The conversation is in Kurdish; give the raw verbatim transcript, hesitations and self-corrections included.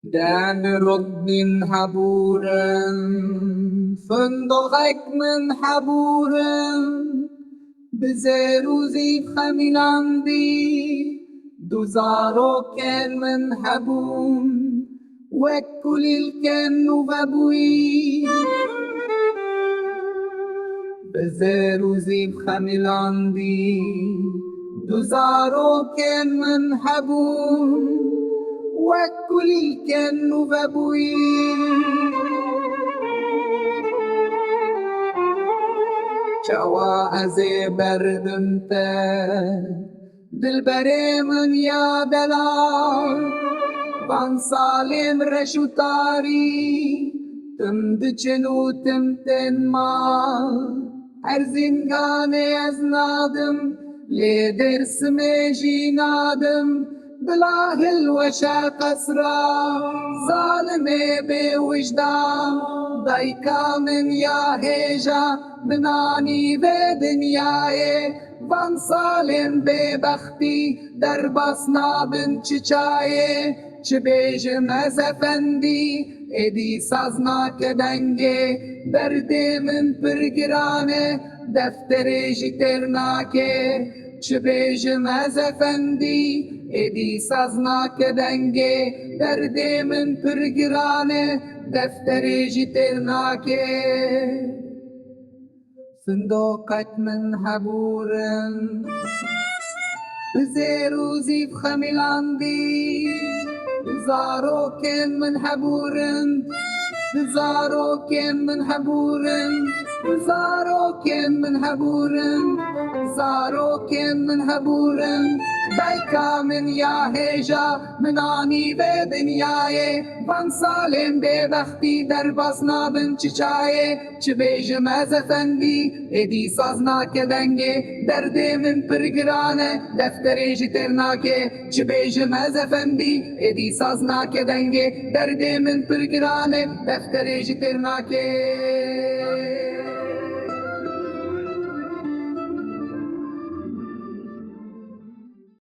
Demrok min hebûrin, fundoxek min hebûrin, bi zêr û zîv xemilandî, du zarokên min hebûn, wek kulîlkên nû vebûyî. Bi zêr û zîv xemilandî, du zarokên min hebûn, wek kulîlkên nû vebûyî. Çawa ez ê berdim te, dilberê min ya delal, van salên reş û tarî, tim diçin û tim tên mal. Erzinganê ez nadim, lê Dêrsimê jî nadim, bila hilweşe qesra. Zalimê bêwijdan, dayka min ya hêja, min anî vê dinyayê. Van salên bêbextî derbas nabin çi çayê. Çi bêjim ez efendî, êdî saz nake dengê. Derdê min pir giran e, defterê jî têr nake. Çi bêjim ez efendî, êdî saz nake dengê. Derdê min pir giran e, defterê jî têr nake. Sindoqek min hebûrin, bi zêr û zîv xemilandî. Zarokên min hebûrin, zarokên min hebûrin, zarokên min hebûrin, zarokên min hebûrin. Dayka min ya hêja, min anî vê dinyayê. Van salên bêbextî derbas nabin çi çayê. Çi bêjim ez efendî, êdî saz nake dengê. Derdê min pir giran e, defterê jî têr nake. Çi bêjim ez efendî, êdî saz nake dengê. Derdê min pir giran e, defterê jî têr nake.